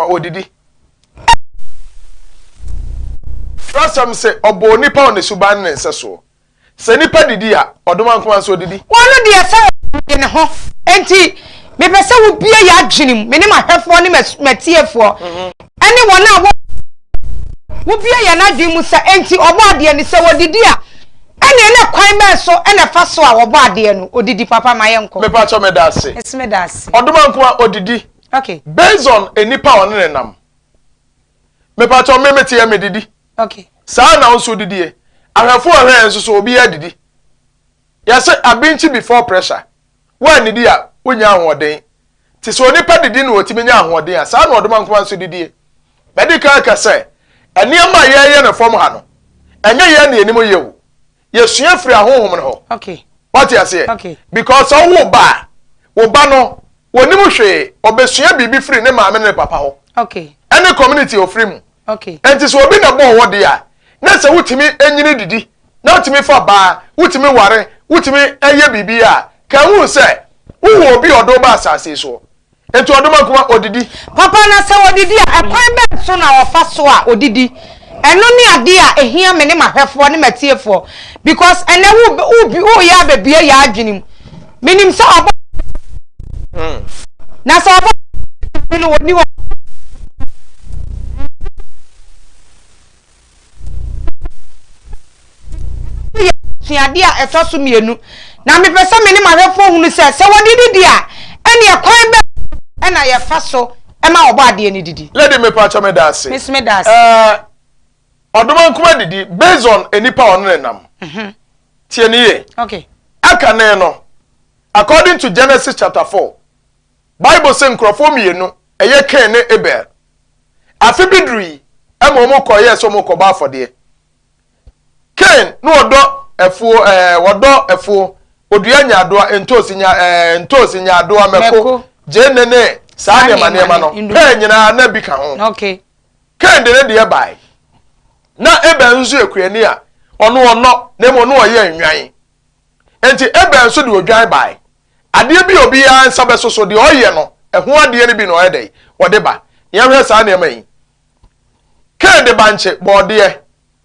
Ɔdidi. Twerɛsɛm se, Ɔbɔɔ onipa wɔ ne suban ne ne nsɛsoɔ. Sɛ nipa didi a, ɔdomankoma nso ɔdidi. Ɔno deɛ sɛ ɔde ne ho. Enti mepɛ sɛ wobue yɛn adwene mu, me ne m'ahwɛfoɔ ne m'atiefoɔ, ne wɔn a wɔ. Wobue yɛn adwene mu sɛ enti ɔbɔ adeɛ no, sɛ wɔdidi a, ɛnneɛ na kwan bɛn so na ɛfa so a wɔbɔ adeɛ no? Ɔdidi papa, ma yɛnkɔ. Mepakyɛw meda ase. Mese meda ase. Ɔdomankoma ɔdidi. Okay. Based on nnipa a ɔne ne nam. Mepakyɛw me mete yɛ medidi. Okay. Saa na wo nso wodidie. Ahwɛfo a ɛhwɛ yɛn nso so obiara didi. Yɛse abinkyi before pressure. Woannidi a wonnya ahoɔden. Nti sɛ onipa didi na ɔtumi nya ahoɔden a, saa na ɔdomankoma nso didie. Madi kan aka sɛ, nneɛma a yɛreyɛ no fam ha no, ɛnyɛ yɛn na yɛnim yɛ o. Yɛsua firi ahonhom no hɔ. Okay. Wate aseɛ? Okay. Because sɛ wowo ba a, wo ba no, wɔnim hwee, ɔbɛsua biribi firi ne maame ne ne papa hɔ. Okay. Ɛne community a ɔfiri mu. Okay. Enti sɛ obi na ɛbɔɔ wɔ deɛ a, na sɛ wotumi nyini didi, na wotumi fa baa, wotumi ware, wotumi yɛ biribi a, ka hu sɛ wowɔ obi a ɔde wo ba asase yi soɔ. Enti ɔdomankoma, ɔdidi. Papa, na sɛ ɔdidi a, ɛkwan bɛn so na ɔfa so a ɔdidi? Ɛno ne adeɛ a ɛhia me ne m'ahwɛfoɔ ne m'atiefoɔ because ɛnnɛ wo wo woreyɛ abɛbue yɛn adwene mu. Menim sɛ ɔbɔ na sɛ ɔbɔ no ɔnni hɔ. Ɛno yɛ asuadeɛ a ɛtɔ so mmienu. Na mepɛ sɛ me ne m'ahwɛfoɔ hunu sɛ, sɛ wɔde didi a, ɛnneɛ kwan bɛn na yɛfa so ma wɔbɔ adeɛ no didi? Lady mepakyɛ meda ase. Me nso meda ase. Ɛɛ Ɔdomankoma didi based on nnipa a ɔne ne nam. Tie ne yie. Okay. Akane no, according to Genesis chapter 4, Bible se nkurɔfoɔ mmienu, ɛyɛ Cain ne Abel. Afe bi durui ma wɔn kɔyɛɛ sɛ wɔn rekɔbɔ afɔdeɛ. Cain na ɔdɔ afuo ɛɛ ɔdɔ afuo, odua nyaadoa, ntoosi nya ɛɛ ntoosi nyaadoa, mako, gyeene ne saa nneɛma nneɛma no. Pɛɛ nyinaa na bi ka ho. Okay. Cain de ne deɛ bae. Na Abel nso yɛ kuani a ɔno ɔnɔ na mmom ɔno ɔyɛ nnwan. Enti Abel nso de odwan bae. Adeɛ bi a obiara nsa bɛso so, deɛ ɔyɛ no, ɛho adeɛ no bi na ɔyɛ dɛn? Ɔde ba. Yɛnhwɛ saa nneɛma yi. Kain de bankye, bɔɔdeɛ,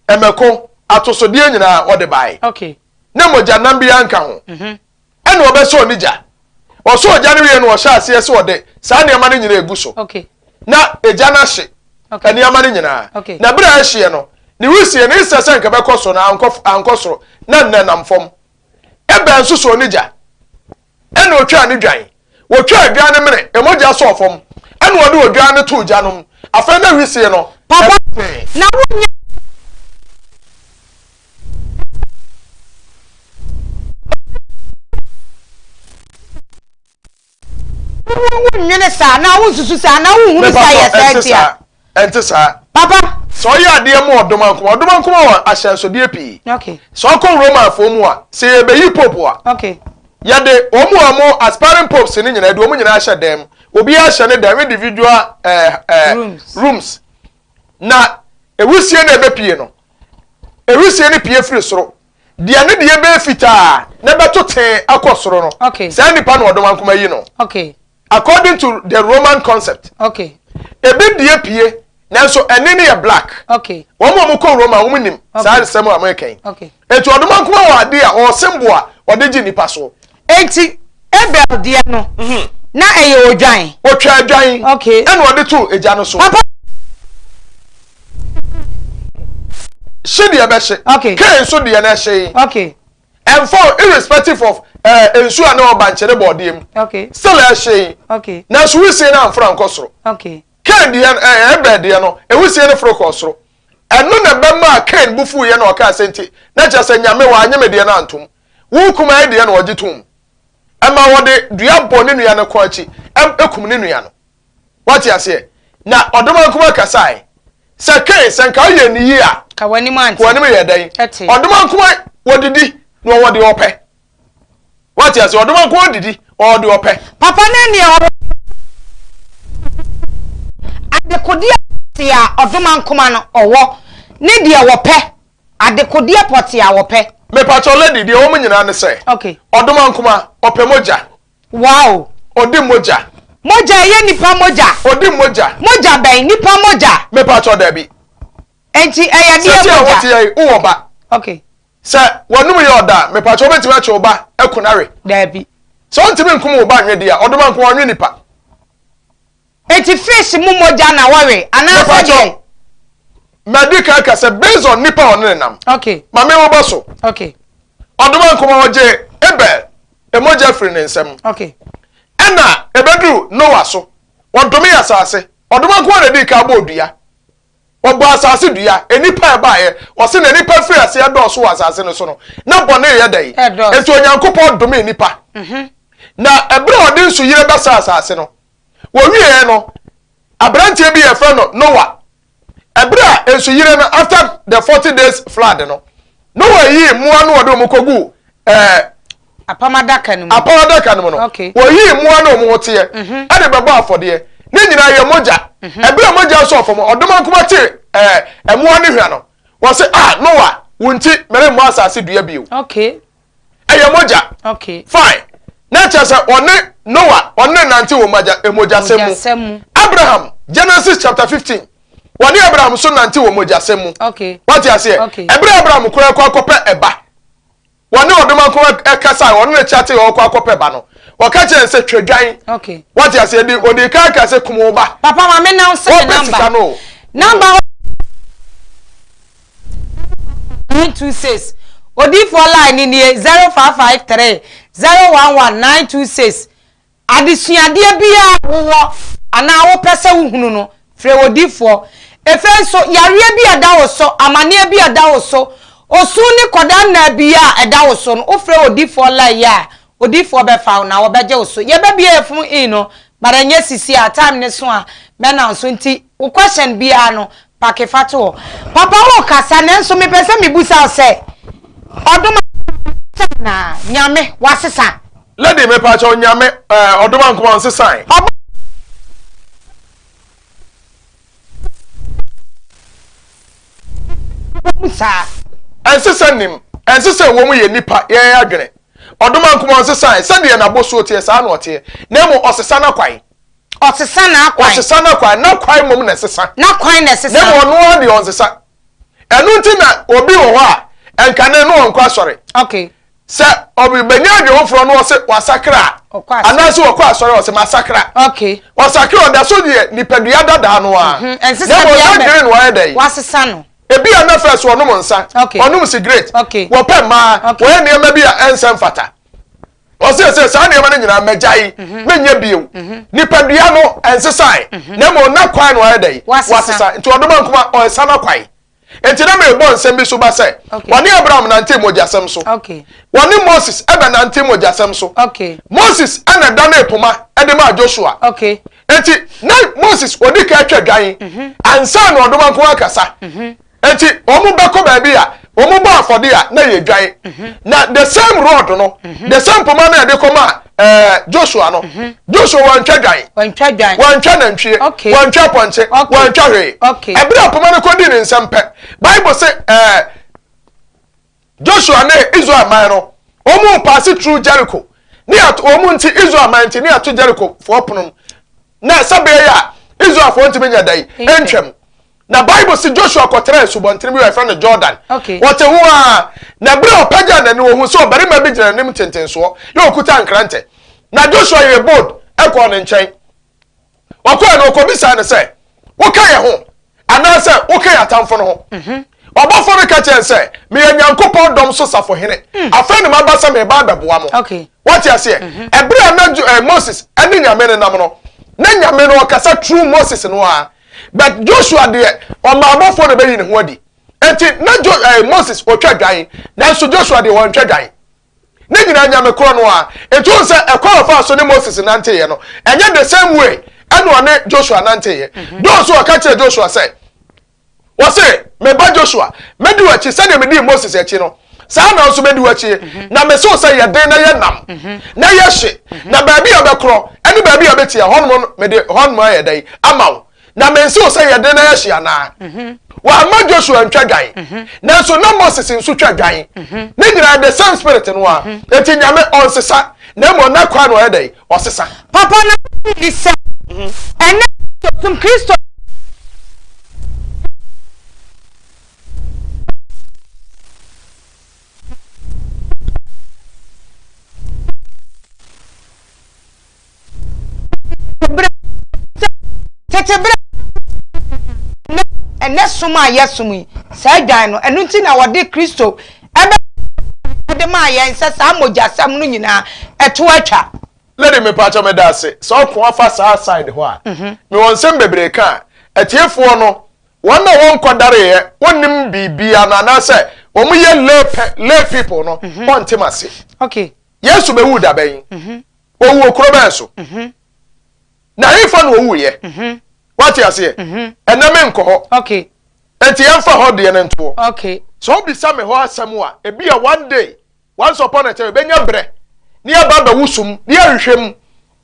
mmako, atosodeɛ nyinaa ɔde bae. Okay. Na mogyanam biara nka ho. Mhm. Ɛna ɔbɛsɔɔ ne gya. Ɔsɔɔ gya no wie no, ɔhyɛ aseɛ sɛ ɔde saa nneɛma no nyinaa egu so. Okay. Na egya no ahye Okay. nneɛma no nyinaa. Okay. Na berɛ a ɛhyeɛ no, ne wisie no nsɛ sɛ nka bɛkɔ soro no, ankɔ, ankɔ soro, na nnɛ nam fam. Abel nso sɔɔ ne gya, ɛnna otwaa ne dwan. Wotwaa dwan no mene, mogya sɔɔ fam, ɛnna ɔde odwan no too gya no mu. Afei na wisie no Papa, tee. na wonyɛ. Wonnwene saa anaa wonsusu saa anaa wonhunu sɛ ɛyɛ saa Mepatɔ, nti a. ɛnte saa. Papa. Sɛ ɔyɛ adeɛ ma ɔdomankoma, ɔdomankoma wɔ ahyɛnsodeɛ pii. Okay. Sɛ ɔkɔ Romanfoɔ mu a, sɛ yɛbɛyi pope a, Okay. yɛde wɔn a wɔn aspiring popes no nyinaa, yɛde wɔn nyinaa hyɛ dan mu. Obiara hyɛ ne dan individual eh, eh, Rooms. rooms. Na ewusie no a ɛbɛpie no, ewusie no pie firi soro. Deɛ ne deɛ bɛyɛ fitaa na ɛbɛto tee akɔ soro no, Okay. saa nipa no ɔdomankoma yi no. Okay. According to the Roman concept. Okay. Ebi deɛ pie, nanso ɛne no yɛ black. Okay. Wɔn a wɔkɔ Roma wɔn nim Okay. saa nsɛm a wɔreka yi. Okay. Eti ɔdomankoma wɔ adeɛ a ɔwɔ symbol a ɔde gye nipa so. Enti Abel deɛ no, na ɛyɛ odwan. Otwa adwan. Okay. Ɛna ɔde too egya no so. Papa. Hye deɛ bɛhye. Okay. Cain nso deɛ no ɛhyee. Okay. Ɛmfa ho irrespective of eh, nsuo a na ɔba nkyene bɔɔdeɛ mu. Okay. Still ɛhyee. Okay. Nanso wisie no amforo ankɔ soro. Okay. Cain deɛ no, eh, Abel deɛ no, ewisie no foro kɔɔ soro. Ɛno na ɛbɛmaa Cain bo fuiɛ na ɔkaa sɛ nti, na kyerɛ sɛ Nyame wannye me deɛ no antom. Wo kumaa yi deɛ na ɔgye toom. Ɛma wɔde dua bɔɔ ne nua no kɔn akyi, ɛm, kum ne nua no. Wate aseɛ? Na ɔdomankoma kasae sɛ, Kain, sɛ nka woyɛɛ no yie a, Ka w'anim ante. ka w'anim yɛɛ dɛn? Ɛte. Ɔdomankoma, wɔdidi, na ɔwɔ deɛ ɔpɛ. Wate aseɛ? Ɔdomankoma didi, ɔwɔ deɛ ɔpɛ. Papa ne deɛ ɔwɔ adekodeɛ pɔtee a ɔdomankoma no ɔwɔ ne deɛ wɔpɛ, adekodeɛ pɔtee a wɔpɛ. Mepakyɛw lady, deɛ ɛwɔ mu nyinaa ne sɛ, Okay. ɔdomankoma, ɔpɛ mogya. Wow! Ɔdi mogya. Mogya ɛyɛ nipa mogya. Odi mogya. Mogya bɛn? Nipa mogya. Mepakyɛw dabi. Enti ɛyɛ deɛ mogya? Sɛsi a wote yɛ yi, wowɔ ba. Okay. Sɛ w'anum yɛ ɔda a, mepakyɛw wobɛtumi akye wo ba aku no awe? Dabi. Sɛ wontumi nkum wo ba nwe deɛ a, ɔdoma nko ɔnwe nipa. Enti fish mu mogya na wɔwe anaasɛ deɛn? Madi kan aka sɛ based on nipa a ɔne ne nam. Okay. Ma me wobɔ so. Okay. Ɔdoma nkoma ɔgye Abel mogya firi ne nsam. Okay. Ɛna ɛbɛduru Noah so, wɔdome asase. Ɔdoma nkoma na ɛdii kan bɔɔ dua. Wɔbɔɔ asase dua, nnipa a ɛbaeɛ, wɔse na nnipa firi aseɛ dɔɔso wɔ asase no so no, na bɔne reyɛ dɛn? Enti Onyankopɔn domee nnipa. Mhm. Na ɛberɛ a ɔde nsuyire bɛsɛe asase no, wɔwieɛ no, aberanteɛ bi yɛfrɛ no Noa, ɛberɛ a nsuyire no, after the 40 days flood no, Noa yii mmoa no wɔde wɔn kɔguu ɛɛ Apam adaka no mu. Apam adaka no mu no. Okay. Wɔyii mmoa no wɔn ho teɛ. Mhm. Ɛde bɛbɔ afɔdeɛ. Ne nyinaa yɛ mogya. Mhm. Ɛberɛ a mogya sɔɔ fam, ɔdomankoma tee ɛɛ mmoa no hwa no, wɔse, ah, Noa, wo nti meremmɔ asase dua bio. Okay. Ɛyɛ mogya. Okay. Fine. Na kyerɛ sɛ ɔne Noa, ɔne no nante wɔ mogya, mogyasɛm mu. Abraham, Genesis chapter 15, wɔne Abraham nso nante wɔ mogyasɛm mu. Okay. Wate aseɛ? Okay. Ɛberɛ a Abraham koraa kɔ akɔpɛ ɛba, Wɔne ɔdomankoma kasae, ɔne no kyatee ɔrekɔ akɔpɛ ba no. Wɔka kyerɛɛ no sɛ, Twa dwan. Okay. Wate aseɛ? Di, odii kan kaa sɛ, Kum wo ba. Papa ma me announce me Wɔpɛ number. sika no o. Number 926. Odiifoɔ line no nie, 0553 011 926. Adesuadeɛ biara a wowɔ anaa wopɛ sɛ wohunu no, frɛ odiyifoɔ. Afei nso, yareɛ bi a ɛda wo so, amaneɛ bi a ɛda wo so, osu ne kɔdaanna bi a ɛda wo so no, wofrɛ odiyifoɔ line yi a, odiyifoɔ bɛfa wo na wɔbɛgye wo so. Yɛbɛbue yɛn phone in no, but ɛnyɛ sisi a, time no so a, mɛnanso nti, wo question biara no, Pake fa to hɔ. Papa wo kasa nanso mepɛ sɛ mebusa wo sɛ ɔdom asesa anaa? Nyame wasesa? Lady mepakyɛw Nyame eh ɔdom ankoma ɔnsesae. Ɔbɔ mu saa. Ɛnsesa nnim, ɛnsesa ɛwɔ mu yɛ nipa yɛn adwene. Ɔdom ankoma ɔnsesae, sɛdeɛ n'abɔsuo teɛ saa na ɔteɛ, na mmom ɔsesa n'akwan. Ɔsesa n'akwan. Ɔsesa n'akwan. N'akwan mmom na ɛsesa. N'akwan na ɛsesa. Na mmom ɔno ara deɛ ɔnsesa. Ɛno nti na obi wɔ hɔ a, ɛnkane no ɔnkɔ asɔre. Okay. Sɛ ɔbɛnya adwene foforɔ no ɔse wasakra a. Ɔkɔ asɔre. Anaasɛ ɔkɔ asɔre ɔse masakra. Okay. Ɔsakra ɔda so deɛ nipadua dadaa no ara. Mhm. Ɛnsesa Na mmom biara n'adwene na wayɛ dɛn? Wasesa no. Ebi a na first ɔnom nsa. Okay. Ɔnom cigarette. Okay. Wɔpɛ mmaa. Okay. Wɔyɛ nneɛma bi a ɛnsɛ mfata. Ɔsɛ sɛ saa nneɛma no nyinaa mɛgyae, mhm. menyɛ bio. Mhm. Nipadua no ɛnsesae, mhm. na mmom na kwan no ayɛ dɛn? Wasesa. Nti ɔdoma nkoma ɔnsa na kwan. Nti na merebɔ nsɛm bi so ba sɛ, wɔne Abraham nante mogyasɛm so. Wɔne Moses ɛbɛnante mogyasɛm so. Moses ɛna danee poma ɛde maa Joshua. Nti na Moses odi kan atwa dwan ansa na ɔdoma nkoma akasa. Enti wɔn bɛkɔ baabi a wɔn bɔ afɔde a na yɛ dwan. Mhm. Na the same rod no, mhm. the same poma na yɛde kɔma ɛɛ eh, Joshua no. Mhm. Joshua wɔntwa dwan. Wɔntwa dwan. Wɔntwa nantwie. Okay. Wɔntwa pɔnkye. Okay. Wɔntwa hwee. Okay. Ɛbere a poma no kɔ di ne nsam pɛ, Bible sɛ ɛɛ. Eh, Joshua ne Israel man no, wɔn paase through Jericho. Ne ato wɔn nti Israel man nti ne ato Jericho foɔ pono mu. Na sɛ bɛyɛ a Israel foɔ ntumi nyɛ dɛn ntwam. Na Bible si Joshua kɔtena asubɔntene bi a wɔfrɛ no Jordan. Okay. Wɔte ho a, na bere a ɔpagyaa n'ani ohun sɛ ɔbarima bi gyina n'anim ntentensoɔ na ɔkuta nkrantɛ. Na Joshua yɛɛ bold kɔɔ ne nkyɛn. Ɔkɔe no, ɔkɔbisaa no sɛ, Woka yɛn ho, anaasɛ woka yɛn atamfo no ho? Mhm. Ɔbɔfo no ka kyerɛɛ no sɛ, Meyɛ Nyankopɔn dɔm so safohene. Mm. Afei na maba sɛ mereba abɛboa mo. Woate aseɛ? Mhm. Ɛberɛ a na eh, Moses ne Nyame no nam no, na Nyame no ɔkasa through Moses no ara. But Joshua deɛ, ɔmaa abɔfoɔ na bɛyi ne ho adi. Enti na jo, eh, Moses ɔtwa dwan, nanso Joshua deɛ ɔntwa dwan. Ne nyinaa Nyame korɔ no ara. Nti wohu sɛ ɛkwan a ɔfaa so ne Moses nanteeɛ no, ɛnyɛ the same way ɛna ɔne Joshua nanteeɛ. Mhm. Though so ɔka kyerɛɛ Joshua sɛ, wɔse, me ba Joshua, mɛdi w'akyi sɛdeɛ medii Moses akyi no, saa na nso mɛdi w'akyi. Mhm. Na mese wo sɛ yɛ den na yɛ nam, mhm. na yɛ hye, na baabi a bɛkorɔ ne baabi a bɛtia, hɔnom no, mede hɔnom ayɛ dɛn ama wo. Na mense wo sɛ yɛ den na yɛ hye anaa? Wamma Joshua antwa dwan, nanso na Moses nso twa dwan. Ne nyinaa the same spirit no ara. Enti Nyame ɔnsesa, na mmom n'akwan na ɔyɛ dɛn? Ɔsesa. Papa na wonni sɛ. Ɛnnɛ Kristosom, Kristo. Tete berɛ ɛnɛ som a yɛsom yi, saa dwan no, ɛno nti na wɔde Kristo ɛbɛ de maa yɛn sɛ saa mogyasɛm no nyinaa ɛto atwa. Lady mepaakyɛw meda ase sɛ ɔko afa saa side hɔ a mewɔ nsɛm bebree ka a atiefoɔ no wɔn a wɔnkɔ dareeɛ wɔnnim biribia no anaasɛ wɔn yɛ lay pe lay people no wɔnte m'ase. Okay. Yesu bɛwuu da bɛn? Ɔwu wɔ kuro bɛn so? Na hefa na ɔwuiɛ? Wate aseɛ? Ɛnɛ menkɔ hɔ. Okay. Enti yɛmfa hɔ deɛ no ntoɔ. Okay. Sɛ wobisa me hɔ asɛm a, ebia one day, once upon a time, yɛbɛnya berɛ na yɛaba abɛwoso mu na yɛahwehwɛ mu.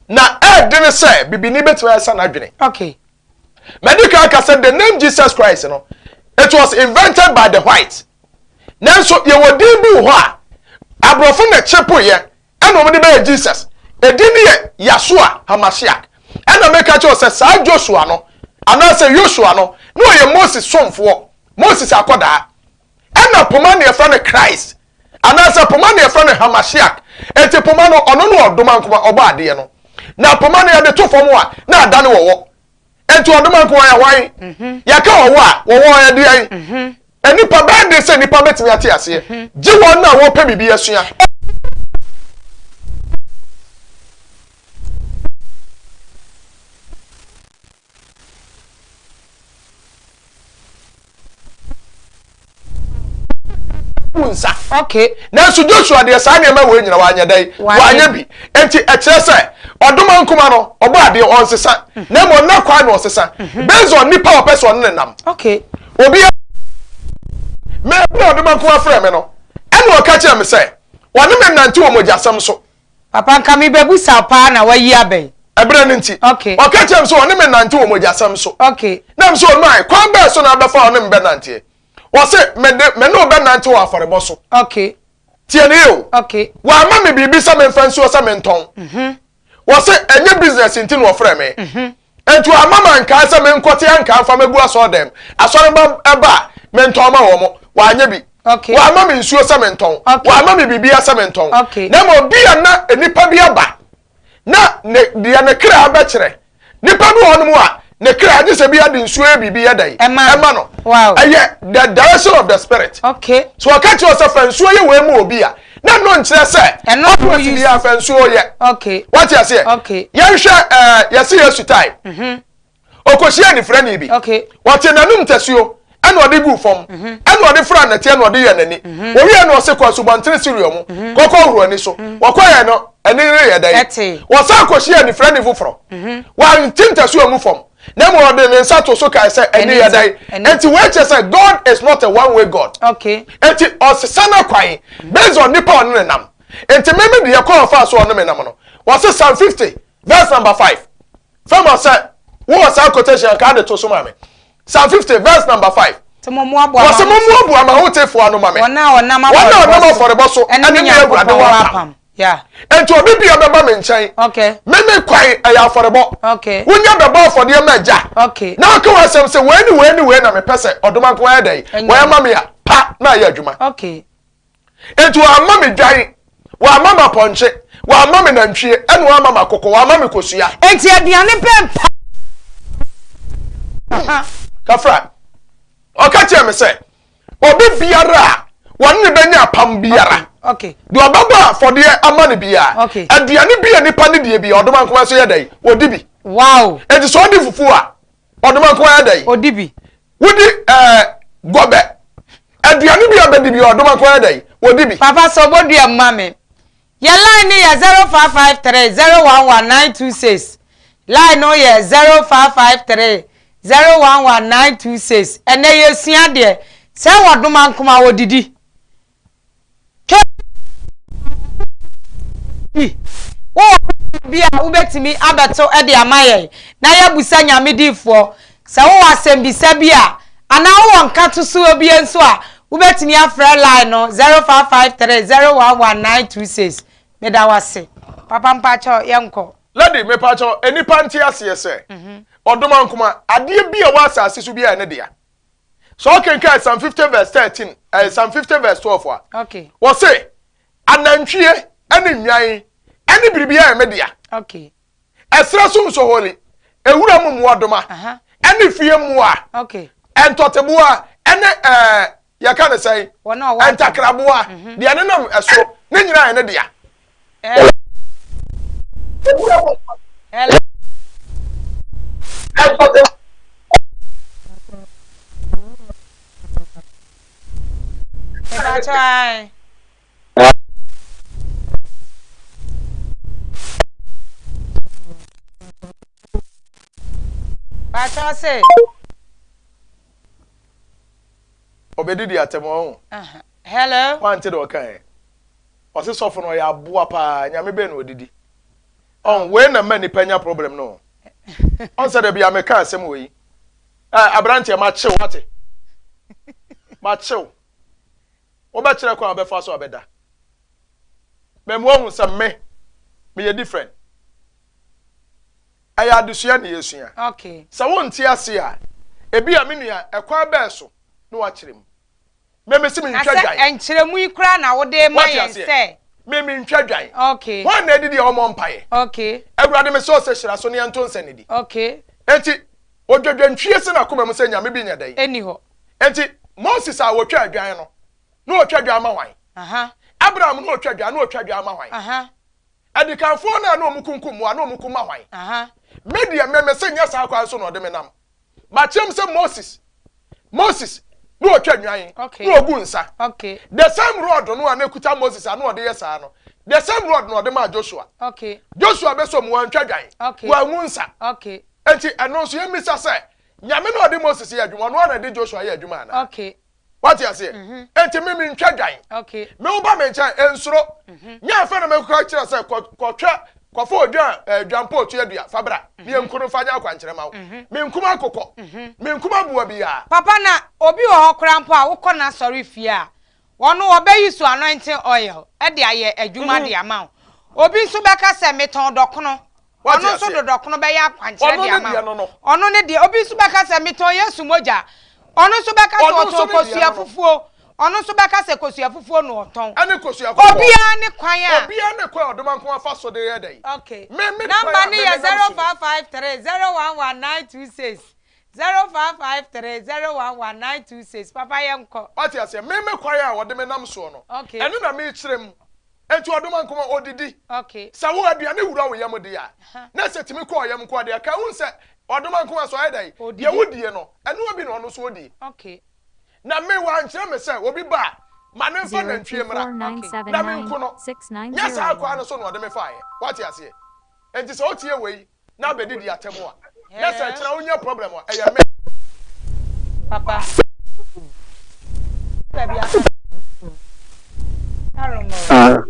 Na ɛɛdene sɛ bibini bɛtumi ayɛsa n'adwene. Okay. Madi kan aka sɛ the name Jesus Christ no, it was invented by the white. Nanso yɛwɔ din bi wɔ hɔ a, aborɔfo na ɛkyepoeɛ ɛna wɔde bɛyɛ Jesus. Edin no yɛ Yahshua Hamashiach. Ɛna meka kyerɛ wo sɛ saa Joshua no, anaasɛ Yoshua no, na ɔyɛ Moses somfoɔ, Moses akɔdaa. Ɛna poma na yɛfrɛ no Christ, anaasɛ poma na yɛfrɛ no Hamashiach. Enti poma no, ɔno ne ɔdomankoma, ɔbɔ adeɛ no. Na poma no yɛde to fam a, na adane wɔwɔ. Enti ɔdomankoma yɛ hwan? Mhm. Yɛka wɔwɔ a, wɔwɔ yɛ deɛn? Mhm. Nnipa bɛyɛ den sɛ nnipa bɛtumi ate aseɛ. Mhm. Gye wɔn a wɔpɛ biribi asua. Gu nsa. Okay. Nanso Joshua deɛ saa nneɛma wei nyina wanyɛ dɛn? Wanyɛ bi. Enti ɛkyerɛ sɛ ɔdoma nkoma no ɔbɔ adeɛ ɔnsesa. Mhm. Na mmom na kwan na ɔsesa. Mhm. Based on nipa a ɔpɛ sɛ ɔne ne nam. Okay. Obi a mɛ na ɔdoma nkoma frɛ me no ɛna ɔka kyerɛ me sɛ ɔne me nante wɔ mogyasɛm so. Papa nka me bɛ busa wo paa na wayi abɛn. Ɛberɛ no nti. Okay. Ɔka kyerɛɛ me sɛ ɔne me nante wɔ mogyasɛm so. Okay. Na me sɛ Onuae, kwan bɛn so na abɛfa a ɔne me bɛnanteɛ? Ɔse, mede, me ne wo bɛnante wɔ afɔrebɔ so. Okay. Tie no yie o. Okay. Wamma me biribi sɛ memfa nsi hɔ sɛ mentɔn. Mm-hmm. Ɔse, ɛnyɛ business nti na ɔfrɛɛ me. Mm-hmm. Enti wamma mankae sɛ menkɔte ankaa mfa mɛgu asɔɔdɛm. Asɔremma ba a, mentɔn ma wɔn. Wanyɛ bi. Okay. Wamma me nsuo sɛ mentɔn. Okay. Wamma me biribiara sɛ mentɔn. Okay. Na mmom bi a na nnipa bi aba na ne deɛ ne kra bɛkyerɛ. Nipa bi wɔ hɔnom a ne kra gye sɛ bi ade nsuo yɛ biribi yɛ dɛn ɛma no. Wow. Ɛyɛ the direction of the spirit. Okay. So ɔka kyerɛ sɛ fa nsuo yɛ wei mu obi a na no nkyerɛ sɛ ɛno ɔpɛ bi a fa nsuo yɛ. Okay. Wate aseɛ? Okay. Yɛnhwɛ ɛɛ yɛsi Yesu time. Mhm. Ɔkɔhyia anifirani bi. Okay. Wɔte n'anum ntasuo ɛna ɔde guu fam mhm. ɛna ɔde fura nnɛteɛ na ɔde yɛ n'ani. Mhm. Wɔwie na ɔse kɔ asubɔntene Siria mu mhm. kɔkɔ horo ani so. Wɔkɔyɛ no ani no yɛ dɛn? Wɔsan kɔhyia anifirani foforɔ. Wɔante ntasuo mu fam na mmom ɔde ne nsa to so kae sɛ ani yɛ dɛn? Enti wei kyerɛ sɛ God is not a one way God. Okay. Enti ɔsesa n'akwan based on nipa ɔne ne nam. Enti meme deɛ kwan ɔfaa so ɔne me nam no, wɔse Psalm 50 verse number 5. Fama sɛ wowɔ saa quotation anka ade to so ma me. Psalm 50 verse number 5. Sɛ mo mmoaboa Wɔse mo mmoaboa m'ahotefoɔ ano ma me. Wɔn a wɔnam Wɔn a wɔnam afɔrebɔ afɔrebɔ so ɛne ɛne me me Awurade Nyankopɔn wɔ wɔ apam. apam. Yeah. Enti obi bia bɛba me nkyɛn. Okay. Me me kwan ɛyɛ afɔrebɔ. Okay. Wonya bɛbɔ afɔdeɛ ma agya. Okay. Na ɔka w'asɛm sɛ wei ne wei ne wei na mepɛ sɛ ɔdoma nko ayɛ dɛn. Ɛnyɛ. Wɔyɛ ma me a pa na ayɛ adwuma. Okay. Enti wamma me dwan, wamma me apɔnkye, wamma me nantwie, ɛna wamma me akokɔ, wamma me kosua. Enti aduane bɛn pa. Kafra, ɔka kyerɛɛ me sɛ, Obi biara a wɔne no bɛnya apam biara, Okay. deɛ ɔbɛbɔ afɔdeɛ ama no biara, Okay. aduane bi a nipa no die biara, ɔdoma nko ara nso yɛ dɛn? Ɔdi bi. Wow. Enti sɛ ɔdi fufuo a, ɔdoma nko ara yɛ dɛn? Ɔdi bi. Wodi ɛɛ eh, gɔbɛ. Aduane bi a bɛdi bi ɔdoma nko ayɛ dɛn? Wɔdi bi. Papa sɛ ɔbɔdua mu ma me. Yɛ line no yɛ 0553 011 926. Line no yɛ 0553 011 926. Ɛnɛ yɛsua adeɛ. Sɛ wɔdoma nkoma wɔdidi. Twa bi. Wowɔ question bi a wobɛtumi abɛto de ama yɛn na yɛabusa Nyame difoɔ. Sɛ wowɔ asɛmbisa bi a, anaa wowɔ nkatosoɔ bi nso a, wobɛtumi afrɛ line no 0553 011926. Meda wo ase. Papa mpakyɛw yɛnkɔ. Lady, mepakyɛw, nnipa nte aseɛ sɛ, ɔdomankoma, adeɛ bi a ɛwɔ asase so biara yɛ ne dea. Sɛ ɔkenkan Psalm 50 verse 13, eh, Psalm 50 verse 12 a, okay. wɔse, anantwie ne nnwan ne biribiara yɛ me dea. Okay. Ɛserɛ so nsohori, ewura mu mmoadoma, ne fie mmoa, okay. ntɔteboa ne eh, yɛka ne sɛn, ntakraboa, mhm. deɛ nenam ɛso, ne nyinaa yɛ ne dea. Hello. Mepakyɛw. Pakyɛw se. Ɔbɛdidi atɛm ɔho. Hello. Wante deɛ ɔkaeɛ. Ɔse sɔfo no ɔyɛ aboa paa nyame bɛn na ɔdidi. Ɔn wei na mma nipa nya problem no. Ɔn sɛ dabi a meka asɛm wei. Ɛ aberanteɛ makyew wate. Makyew. Wobɛkyerɛ kwan a wobɛfa so abɛda. Mɛmu wahu sɛ me meyɛ different. Ɛyɛ adesua na yɛsua. Okay. Sɛ wonte ase a, ebi a me nua ɛkwan bɛɛ so na wakyerɛ mu. Me mese Na mentwa sɛ dwan. nkyerɛmu yi koraa na wode rema Wate yɛn aseɛ? sɛ. Me mentwa dwan. Okay. Hwan na adidi a ɔmmɔ mpaeɛ? Okay. Awurade mesrɛ wo sɛ hyira so na yɛnto nsa nnidi. Okay. Enti odwadwantwie se n'akoma mu sɛ nyame bi nyɛ dɛn? Ɛnni hɔ. Enti Moses a ɔtwa adwan no, na ɔtwa dwan ma hwan? Aha. Abraham na ɔtwa dwan, na ɔtwa dwan ma hwan? Aha. Adikanfoɔ no a na wɔkunkum mmoa, na wɔkum ma hwan? Aha. Me deɛ, me mese nyɛ saa kwan so na ɔde me nam. Makyerɛ mu sɛ Moses, Moses, na ɔtwa nnwan, Okay. na ɔgu nsa. Okay. The same rod no a na ɛkuta Moses a na ɔde yɛ saa no, the same rod na ɔde maa Joshua. Okay. Joshua bɛsɔ mu, wantwa dwan, Okay. wangu nsa. Okay. Enti ɛno nso yɛmmisa sɛ, Nyame na ɔde Moses yɛ adwuma, ɔno ara na ɛde Joshua yɛ adwuma anaa? Okay. Wate aseɛ? Mm-hmm. Enti me mentwa dwan. Okay. Me wo ba me nkyɛn, nsuro. Mm-hmm. Nyɛ afei na mekɔka kyerɛ sɛ kɔtwɛ kɔfa odwan eh, dwampo otua dua fa bra. Ne mm-hmm. yɛnku no fa nyɛ akwankyerɛ ma wo. Menkum akokɔ. Menkum aboa biara. Papa na obi wɔ hɔ koraa mpo a wokɔ n'asɔre fie a, ɔno ɔbɛyi so anointing oil de ayɛ adwuma de ama wo. Obi nso bɛka sɛ metɔn dɔkono. Wate Ɔno nso aseɛ? dodɔkono bɛyɛ akwankyerɛ Ɔno de ne ama deɛ wo. no no. Ɔno ne deɛ. Obi nso bɛka sɛ, Metɔn Yesu mogya. Ɔno nso bɛka sɛ Ɔno nso ɔtɔn ne deɛ kosua no no. fufuo. Ɔno nso bɛka sɛ kosua fufuo na ɔtɔn. Ɛne kosua kɔkɔɔ. Obiara ne kwan a. Obiara ne kwan a ɔdomankoma fa so de yɛ dɛn? Okay. Me me kwan Number a no me yɛ menam so ni. 0553 011 926. 0553 011 926. Papa yɛnkɔ. Wate aseɛ? Me me kwan a ɔde me nam soɔ no, Okay. ɛno na mekyerɛ mu. Enti ɔdomankoma odidi. Okay. Sɛ wo aduane wura wo yam deɛ a, na sɛ tumi kɔ ɔyam nko a deɛ ka wohu sɛ ɔdomankoma so ɔyɛ dɛn? Odidi. Deɛ wodie no, ɛnoa bi na ɔno nso odie. Okay. Na me wankyerɛ me sɛ obi ba a, ma ne mfa nantwie mmra na menku no. Nyɛ saa kwan no so na ɔde me faeɛ. Woate aseɛ? Enti sɛ wotie wei na abɛdidi atɛm a, na sɛ ɛkyena wonya problem a, ɛyɛ me. Papa. Baabi aka. Aromɔ.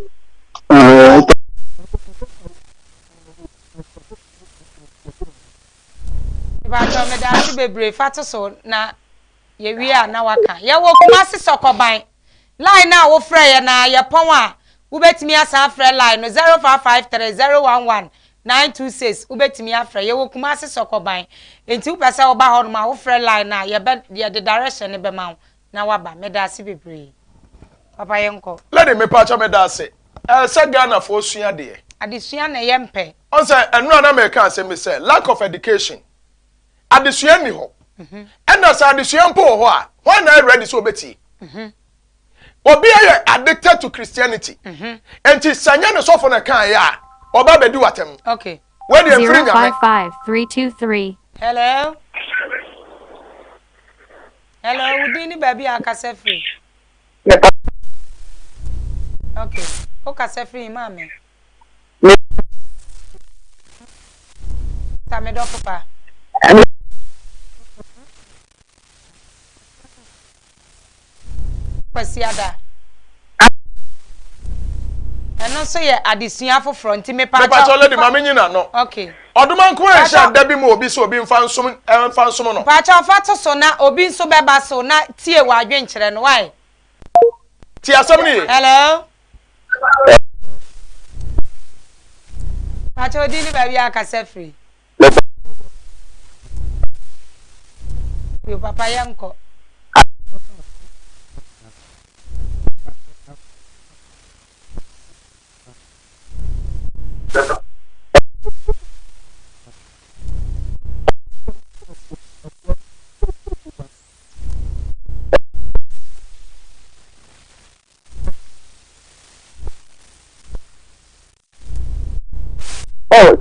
Ìbàdàn meda ase bebree fa to so na Yɛwie a na waka. Yɛwɔ Kumasi Sɔkɔban. Line no a wofrɛeɛ no ara, yɛpɔn a, wobɛtumi asan afrɛ line no, 0553 011 926, wobɛtumi afrɛ. Yɛwɔ Kumasi Sɔkɔban. Enti wopɛ sɛ woba hɔnom a, wofrɛ line no a, yɛbɛ, yɛde direction no bɛma wo na woaba. Meda ase bebree. Papa yɛnkɔ. Lady mepakyɛw meda ase. Ɛɛ sɛ Ghana foɔ sua deɛ. Adesua na ɛyɛ mpɛ. Ɔn sɛ ɛnora na meka asɛm bi sɛ lack of education Adesua nni hɔ. Ɛna sɛ adesua mpo wɔ hɔ a, hwan na ayɛ ready sɛ obetie? Obi ayɛ addicted to Christianity. Enti sɛ nyɛ ne sɔfo na ɛkaeɛ a, ɔba abɛdi w'atɛm. Okay. Wei deɛ mfiri Zero Nyame. five five 323. Hello. Hello, wo din ne baabi a akasa firi? Okay. Wo kasa firi maame? Ta me dɔfo pa. Kwasiada. Ɛno nso yɛ adesua foforɔ nti mepa Mepakyɛw lady ma me nyina no. Okay. Ɔdoma nko nhyɛ da bi ma obi sɛ obi mfa nsom mfa nsom no. Mpakyɛw fa to so na obi nso bɛba so na tie w'adwenkyerɛ no why? Tie asɛm no ye. Hello. Pakyɛ wo din ne baabi a akasa firi. Yo papa yɛnkɔ. Oh.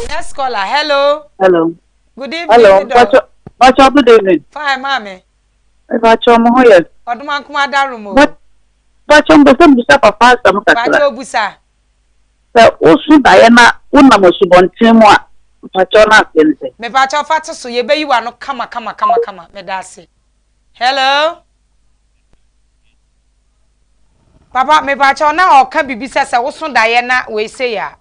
Next caller, hello. Hello. Good evening. Hello. Pacho, Pacho, good evening. Fine, mommy. Pacho, mo ho yɛ. Ɔdoma nkoma darum o. Pacho, mpɛ sɛ mbusa papa asɛm kakra. Pacho busa. Sɛ woso daeɛ na wonam asubɔnten mu a, mpakyɛw no aseɛ ne sɛ. Mepakyɛw fa to so, yɛbɛyi w'ano kama kama kama kama. Meda ase. Hello. Papa, mepakyɛw na ɔka biribi sɛ sɛ woso daeɛ na wei sei a.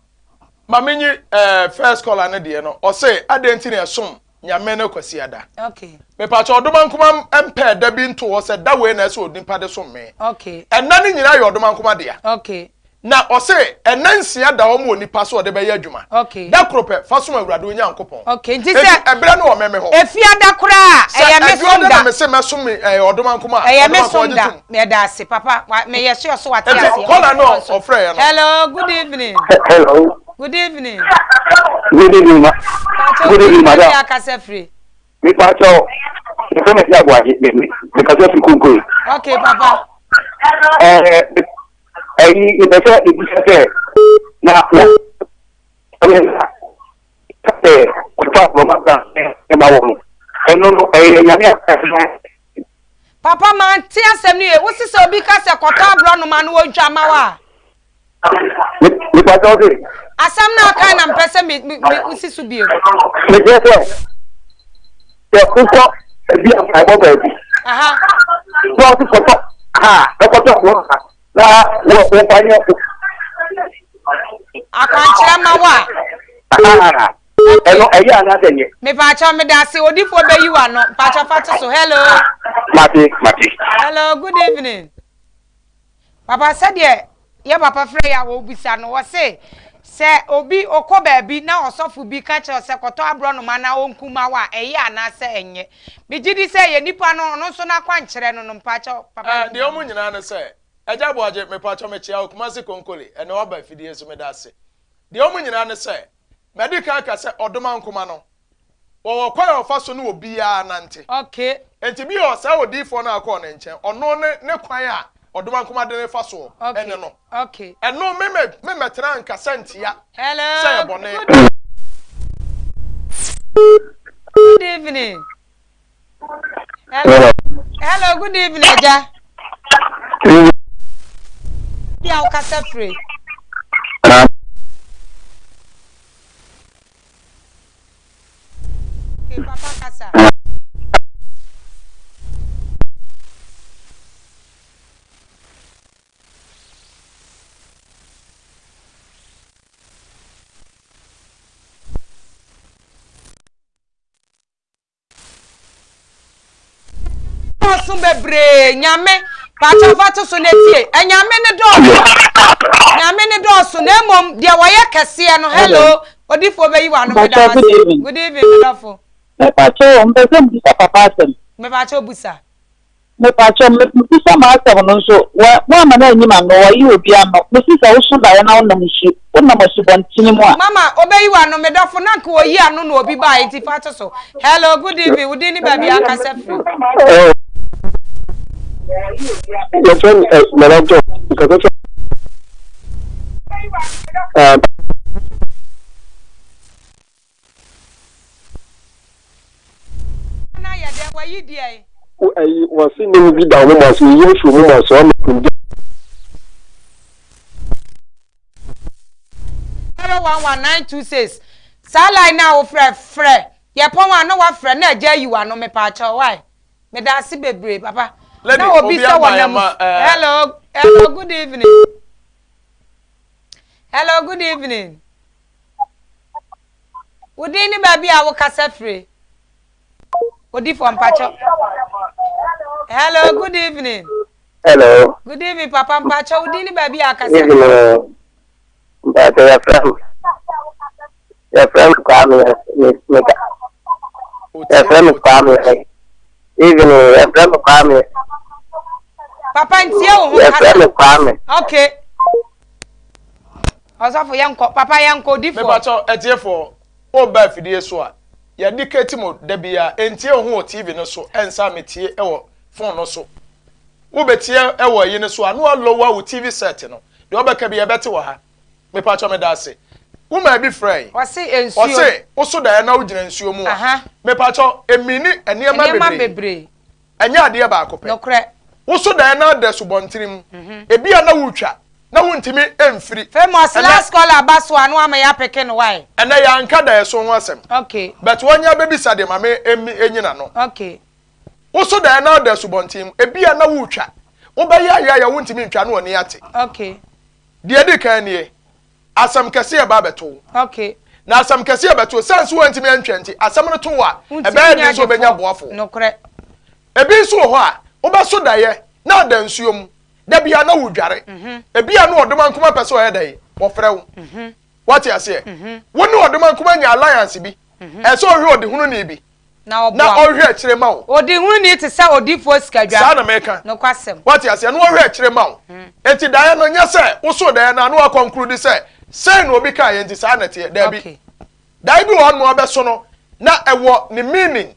Ma menyi eh, first caller no deɛ no, ɔse adɛn nti na ɛsom Nyame no Kwasiada? Okay. Mepakyɛw Ɔdomankoma mpɛɛ da bi nto hɔ sɛ da wei na ɛsɛ onipa de som me. Okay. Ɛnna no nyinaa yɛ Ɔdomankoma dea. Okay. Na ɔse ɛnna nsia da hɔ ma onipa sɛ ɔde bɛyɛ adwuma. Okay. Da koro pɛ, fa som Awurade wo Nyankopɔn. Okay, nti Enti sɛ ɛberɛ no wɔ me me hɔ. Efiada koraa a, Sɛ ɛyɛ me som Adwoada na da. mese mɛsom me ɛɛ Ɔdomankoma a, Ɛyɛ me Ɔdomankoma som gye da. tom. Meda ase papa, wa meyɛ sure so wate Enti aseɛ. kɔla no Ɔfoforɔ nso. ɔfrɛɛ no. Hello, good evening. Hello. Good evening. Good evening, ma. Pacho, Good evening, baabi madam. akasa firi. Me pacho, me fɛ me si abuaje, me me me kasa fi kunkoe. Okay, papa. Eh, ɛyi mepɛ sɛ ebisa sɛ na na ɛyɛ sɛ kɔtɔ aborɔma bra ɛma wɔ no ɛno no ɛyɛ nyame a Papa, mante asɛm no yie. Wo se sɛ obi ka sɛ kɔtɔ aborɔnoma no wɔntwa ma wo a? Mepa kyɛw se. Asɛm no a ɔkae na mpɛ sɛ me me me wosi so bio. Mekyerɛ sɛ sɛ wokɔ ebi a mpaebɔ baabi. Aha. Na ɔse kɔtɔ ha ɛkɔtɔ aborɔnoma na wɔ wɔfa nyɛ. Akwankyerɛ ma wo a. Aha. Ɛno ɛyɛ anaasɛ nyɛ. Mepaakyɛw meda ase odifoɔ bɛyi w'ano mpaakyɛw fa to so hello. Mate mate. Hello good evening. Papa sɛdeɛ yɛ papa frɛ yɛ a wɔbisa no wɔse sɛ obi ɔkɔ baabi na ɔsɔfo bi ka kyerɛ sɛ kɔtɔ aborɔnoma na ɔnku ma wo a ɛyɛ anaasɛ ɛnyɛ megye di sɛ yɛ nipa no ɔno nso n'akwankyerɛ no no mpaakyɛw papa. Eh, deɛ ɔmo nyinaa ne sɛ Agya Boagye mepaakyɛw mekyea wo Kumasi Konkole ɛnɛ waba afidie so meda ase deɛ ɔmo nyinaa ne sɛ Madi kan aka sɛ ɔdomankoma no, wɔwɔ kwan a ɔfa so ne obiara nante. Okay. Enti bi wɔ saa odiyifoɔ no a ɔkɔɔ ne nkyɛn, ɔno ne ne kwan a ɔdomankoma de no fa soɔ Okay. ne no. Okay. Ɛno me mɛ me mɛtena nkasa ntia Hello. sɛ ɛyɛ bɔne. Good, good evening. Hello. Hello, good evening, Agya. Bi a wokasa firi. Okay, papa kasa. Dɔɔso bebree nyame pakyɛ fa to so na tie ɛnyame ne dɔɔso nyame ne dɔɔso na mmom deɛ wɔyɛ kɛseɛ no hello odifoɔ bɛyi w'ano meda wase good evening medɔfo. Mepakyɛ o mpɛ sɛ mbisa papa asɛm. Mepakyɛ o busa. Mepakyɛw, mebisa m'asɛm no nso, woamma no anyi m'ano, wayi obi ano. Mese sɛ woso daeɛ na wonam nsu, wonam asubɔntene mu a. Mama, obeyi w'ano, me dɔfo, na anka oyi ano na obi baeɛ nti fa to so. Hello, good evening, wo din ne baabi a akasa firi? Yɛfrɛ me Nana John, mekasa firi. Na yɛ dɛn wayi deɛn. Wo ayi wɔse nim bi da wo moma so yi afiri wo moma so ama kum. 011926 saa line no a wofrɛ frɛ yɛpɔn a na wafrɛ na agya ayi w'ano mepaakyɛw why meda ase bebree papa Lady, na obi obi sɛ ama wɔnam yɛn ma, eh, hello hello good evening. Hello, good evening. Wo din ne baabi a wokasa firi? Odifoɔ mpakyɛ. Hello, good evening. Hello. Good evening, papa mpakyɛ. Wo din ne baabi a akasa firi? Evening. Mpakyɛ yɛfrɛ me yɛfrɛ me Kwame me me yɛfrɛ me Kwame. Evening yɛfrɛ me Kwame. Papa ntie wo ho kasa. Yɛfrɛ me Kwame. Okay. Ɔsɔfo yɛnkɔ papa yɛnkɔ odifoɔ. Mepakyɛ atiefoɔ woba afidie so a yɛde kati mo da biara ntie wo ho wɔ TV no so ɛnsa metie wɔ phone no so wobɛtie wɔ ayi no so a na walowa wo TV set no deɛ ɔbɛka bi yɛbɛte wɔ ha mepakyɛ meda ase womaa bi frɛ yi ɔse nsuo ɔse woso daeɛ na wogyina nsuo mu a mepakyɛ emini nneɛma bebree ɛnyɛ adeɛ baako pɛ nokorɛ woso daeɛ na ada asubɔntene mu ebi a na wotwa na wontumi mfiri. Famous last caller ba so a na wama yɛapeke no why. Ɛnɛ yɛanka daeɛso ho asɛm. Okay. But wɔnyɛ abɛbisa deɛ ma me ɛnyina no. Okay. Woso daeɛ na ada asubɔnten mu ebi a na wotwa wobɛyɛ ayɛ ayɛ wontumi ntwa na wɔne ate. Okay. Deɛ di kan nie asɛm kɛseɛ ba abɛto wo. Okay. Na asɛm kɛseɛ bɛto sɛ nso wɔntumi antwa nti asɛm no to wo a ɛbɛyɛ den sɛ wobɛnya boafo. Nokorɛ. Ebi nso wɔ hɔ a wobɛso daeɛ na ada nsuo mu da bia na wodware. Ebi a na ɔdoma nkoma pɛ sɛ ɔyɛ dɛn wɔfrɛ wo. Wate aseɛ? Wo ne ɔdoma nkoma nya alliance bi. Ɛsɛ ɔhwɛ ɔdehununi bi. Na Na ɔhwɛ akyire ma wo. Ɔdehununi te sɛ odiifoɔ sikadwa. Saa na meka. Nokwasɛm. Wate aseɛ? Na ɔhwɛ akyire ma wo. Enti daeɛ no nyɛ sɛ wosoo daeɛ no a na wakɔnkuru de sɛ sɛn na obi kaeɛ nti saa na ɛteɛ. Daabi. Daeɛ bi wɔ hɔ nom a wobɛso no na ɛwɔ ne meaning.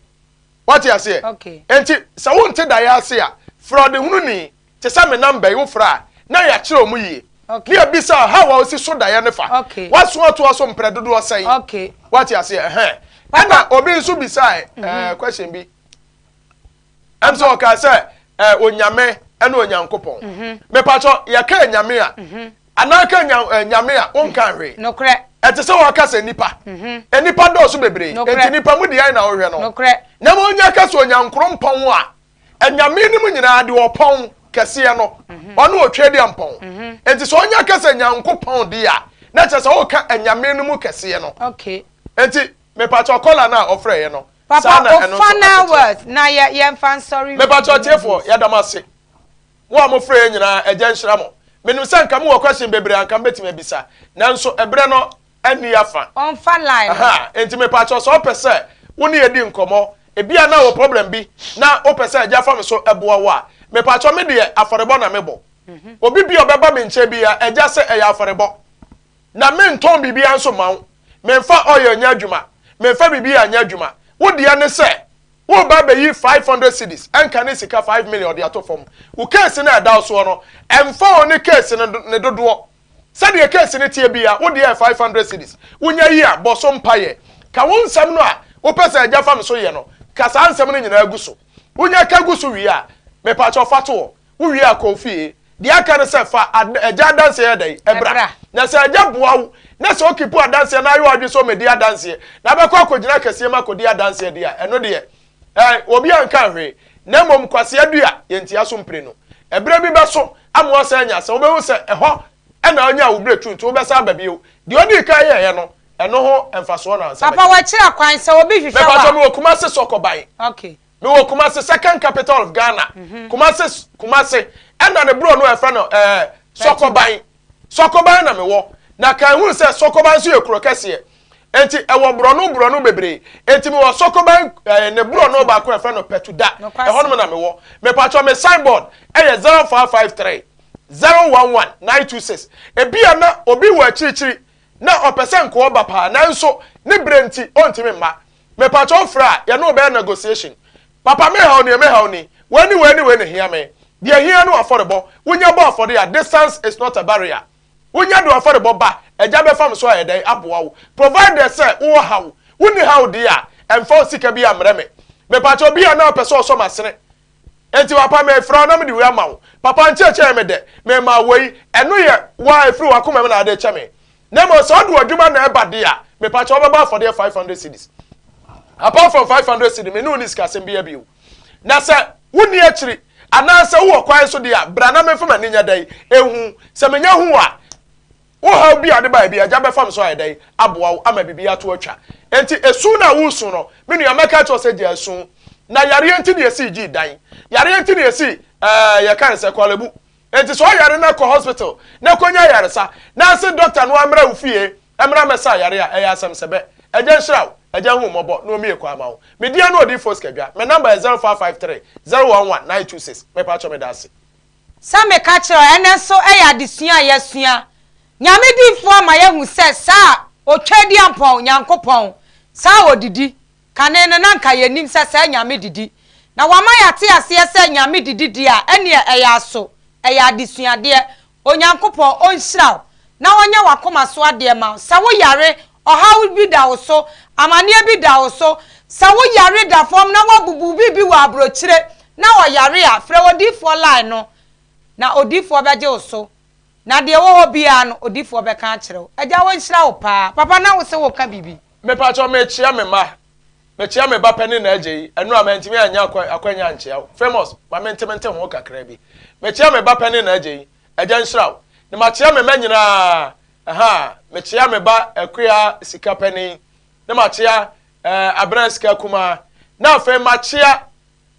Wate aseɛ? Enti sɛ wonte daeɛ ase a, frɛ ɔdehununi te sɛ me number yi wofrɛ a na yɛakyerɛ wɔn yie. Ne yɛbisa how a wosi so daeɛ no fa. Woaso atoa so mprɛ dodoɔ sɛn? Wate aseɛ? Ɛhɛn. Ɛna obi nso bisae ɛɛ question bi. Ɛm sɛ ɔkaa sɛ ɛɛ Onyame ɛne Onyankopɔn. Mepakyɛ yɛka anyame a anaa ka nyame a wonka hwee. Nokorɛ. Ɛte sɛ wɔka sɛ nipa. Nnipa dɔɔso bebree. Enti nipa mu deɛn na wohwɛ no? Nokorɛ. Na ma onya ka sɛ Onyankrompɔn a anyame no mu nyinaa de ɔpɔn kɛseɛ no ɔne Otwedeampɔn. Enti sɛ ɔnya ka sɛ Nyankopɔn deɛ a na kyerɛ sɛ woka anyame no mu kɛseɛ no. Okay. Enti mepakyɛ kɔla no a ɔfrɛeɛ no saa Papa na ɛno o nso final asekyerɛ. words na yɛ yɛmfa nsɔre Mepakyɛ atiefoɔ yɛda mo ase. Mo a mofrɛ yɛn nyinaa Agya nhyira mo. Menim sɛ nka mowɔ question bebree a nka mobɛtumi abisa nanso ɛberɛ no anni afa. Ɔmfa line no. Aha, enti mepakyɛw sɛ wopɛ sɛ wo ne yɛdi nkɔmmɔ, ebia na wɔ problem bi na wopɛ sɛ Agya fa me so boa wo a, mepakyɛw me deɛ afɔrebɔ na mebɔ. Obi bi a ɔbɛba me nkyɛn biara, Agya sɛ ɛyɛ afɔrebɔ. Na mentɔn biribiara nso mma wo. Memfa oil nyɛ adwuma, memfa biribiara nyɛ adwuma. Wo deɛ ne sɛ woreba abɛyi 500 cedis, ɛnka ne sika 5 million de ato fam. Wo case no a ɛda wo soɔ no, ɛmfa wo ne case no ne dodoɔ. Sɛdeɛ case no teɛ biara, wo deɛ yɛ 500 cedis. Wonya yi a, bɔ so mpaeɛ. Ka wo nsɛm no a wopɛ sɛ Agya fa me so yɛ no, ka saa nsɛm no nyinaa gu so. Wonya ka gu so wie a, mepakyɛw fa to hɔ. Wowie a, kɔ wo fie. Deɛ aka ne sɛ, fa Agya adanseɛ yɛ dɛn? Bra. Na sɛ Agya boa wo, na sɛ okipu adanseɛ na ayɛ w'adwene sɛ ɔmmɛdi adanseɛ, na abɛkɔ akɔgyina kɛseɛ mu akɔdi adanseɛ deɛ a, ɛno deɛ, ɛɛ, obiara nka hwee. Na mmom kwasea dua, yɛntia so mprenu. Ɛberɛ bi bɛso ama woasan anya asɛm, wobɛhu sɛ ɛhɔ na wonyaa wo berɛ nti wobɛsan aba bio. Deɛ wodii kan yɛeɛ no, ɛno ho mfasoɔ na ansa Papa, bɛnya. wɔakyerɛ kwan sɛ obi hwehwɛ wo Mepakyɛ, a. mewɔ Kumasi Sɔkɔban. Okay. Mewɔ Kumasi, second capital of Ghana. Kumasi, Kumasi, ɛna ne borɔ no a yɛfrɛ no ɛɛ Sɔkɔban. Sɔkɔban na mewɔ. Na kan hunu sɛ Sɔkɔban nso yɛ kuro kɛseɛ. Enti ɛwɔ borɔno borɔno bebree. Enti mewɔ Sɔkɔban ɛɛ ne borɔno baako a yɛfrɛ no Pɛtuda. Ɛhɔnom na mewɔ. Mepakyɛw me signboard ɛyɛ 0553 011 926. Ebia na obi wɔ akyirikyiri na ɔpɛ sɛ nka ɔba paa nanso ne berɛ nti ɔntumi mma. Mepakyɛw frɛ a yɛne wo bɛyɛ negotiation. Papa me haw nie me haw ni, wei ne wei ne wei na ehia me. Deɛ ehia ne w'afɔrebɔ. Wonya bɔ afɔre a, distance is not a barrier. Wonya de w'afɔrebɔ ba, Agya bɛfa me so ayɛ dɛn aboa wo. Provided sɛ wowɔ haw. Wonni haw deɛ a, ɛmfa wo sika biara mmrɛ me. Mepakyɛw bi a na wopɛ sɛ ɔsɔ m'asene. Enti papa mefrɛ wo na mede wei ama wo. Papa nkyerɛkyerɛ yɛ me dɛ, mema wo wei. Ɛno yɛ wo a ɛfiri w'akoma mu na wode rekyɛ me. Na mmom sɛ wode w'adwuma na ɛba deɛ a, mepakyɛw wobɛbɔ afɔdeɛ 500 cedis. Apart from 500 cedi, me ne wo nni sikasɛm biara bio. Na sɛ wonni akyiri anaasɛ wowɔ kwan so deɛ a, bra na memfa m'ani nyɛ dɛn? Nhu. Sɛ menya hu wo a, Wo haw bi a wode baeɛ bi, Agya bɛfa me so ayɛ dɛn aboa wo ama biribi ato atwa. Enti esu no a woresu no, me nua, mɛka akyerɛ wo sɛ gyae su. Na yareɛ nti na yɛsii gyee dan. Yareɛ nti na yɛsii ɛɛ yɛka no sɛ Korle Bu. Enti sɛ ɔyare na kɔ hospital na kɔnya ayaresa na se dɔkta no ammra wo fie mmra mmɛsa yare a, ɛyɛ asɛm sɛbɛ. Agya nhyira wo, Agya nhu wo mmɔbɔ na ɔmmue kwan ma wo. Me din ne Odiyifoɔ Sikadwa. Me number yɛ 0553 011 926. Mepakyɛw meda ase. Sɛ meka kyerɛ wo, ɛnnɛ nso ɛyɛ adesua a yɛasua. Nyame difoɔ ama yɛahu sɛ saa Otwadiampɔn Nyankopɔn, saa ɔdidi. Kane no na nka yɛnnim sɛ saa Nyame didi. Na wama yɛate aseɛ sɛ Nyame didi deɛ a, ɛnneɛ ɛyɛ aso, ɛyɛ adesuadeɛ. Onyankopɔn ɔnhyira wo na ɔnyɛ w'akoma so adeɛ ma wo. Sɛ wo yare, ɔhaw bi da wo so, amaneɛ bi da wo so, sɛ wo yare da fam na woabubu biribi wɔ abrokyire na ɔyare a, frɛ odiyifoɔ line no na odiyifoɔ bɛgye wo so. Na deɛ ɛwɔ hɔ biara no, odiyifoɔ bɛka akyerɛ wo. Agya ɔnhyira wo paa. Papa na wo se woka biribi? Mepakyɛw mekyea me mma, mekyea me ba panin na agya yi, ɛno a mantumi annya akwanya ankyea wo. Famous, ma mente mente ho kakra bi. Mekyea me ba panin na agya yi, agya nhyira wo. Na makyea me mma nyinaa, ahaa, mekyea me ba Akua sika panin, na makyea eh, Abena sika kumaa, na afei makyea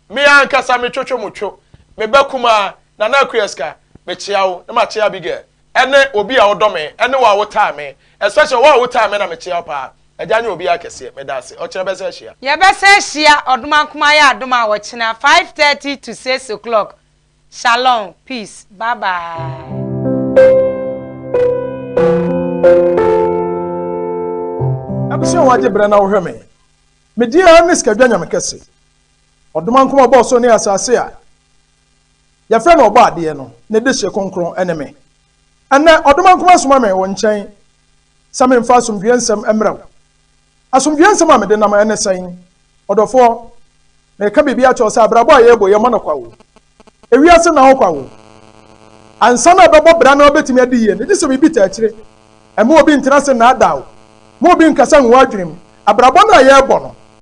Me ankasa me twotwo mo two, me ba kumaa, Nana Akua Sika, mekyea wo, na makyea Abigail, ɛne obi a wodɔ me, ɛne wo a wotaa me, especially wo a wotaa me na mekyea wo paa. Agya nyɛ obiara kɛseɛ, meda ase. Ɔkyena bɛsan ahyia. Yɛbɛsan ahyia Ɔdomankoma ayɛ adom a ɔkyena 5:30 to 6 o'clock Shalom peace bye bye. Abusua a wagye berɛ na wohwɛ me. Me din ara ne Sikadwa Nyame Kɛse. Ɔdomankoma a ɔbɔɔ ɔsoro ne asase a yɛfrɛ no Ɔbɔadeɛ no, ne dehye kronkron ne me. Ɛnnɛ, Ɔdomankoma asoma me wo nkyɛn sɛ memfa asomdwoeɛ nsɛm mmrɛ wo. Asomdwoeɛ nsɛm a mede nam ne sɛn? Ɔdɔfoɔ, mereka biribi akyerɛ wo sɛ abrabɔ a yɛrebɔ yi, ɛmmɔ no kwa o. Ewiase nna hɔ kwa o. Ansa na ɛbɛbɔ bra na wobɛtumi adi yie no, gye sɛ biribi taa akyire. Mma obi ntena ase nnaadaa wo. Mma obi nkasa ngu w'adwene mu. Abrabɔ no a yɛrebɔ no.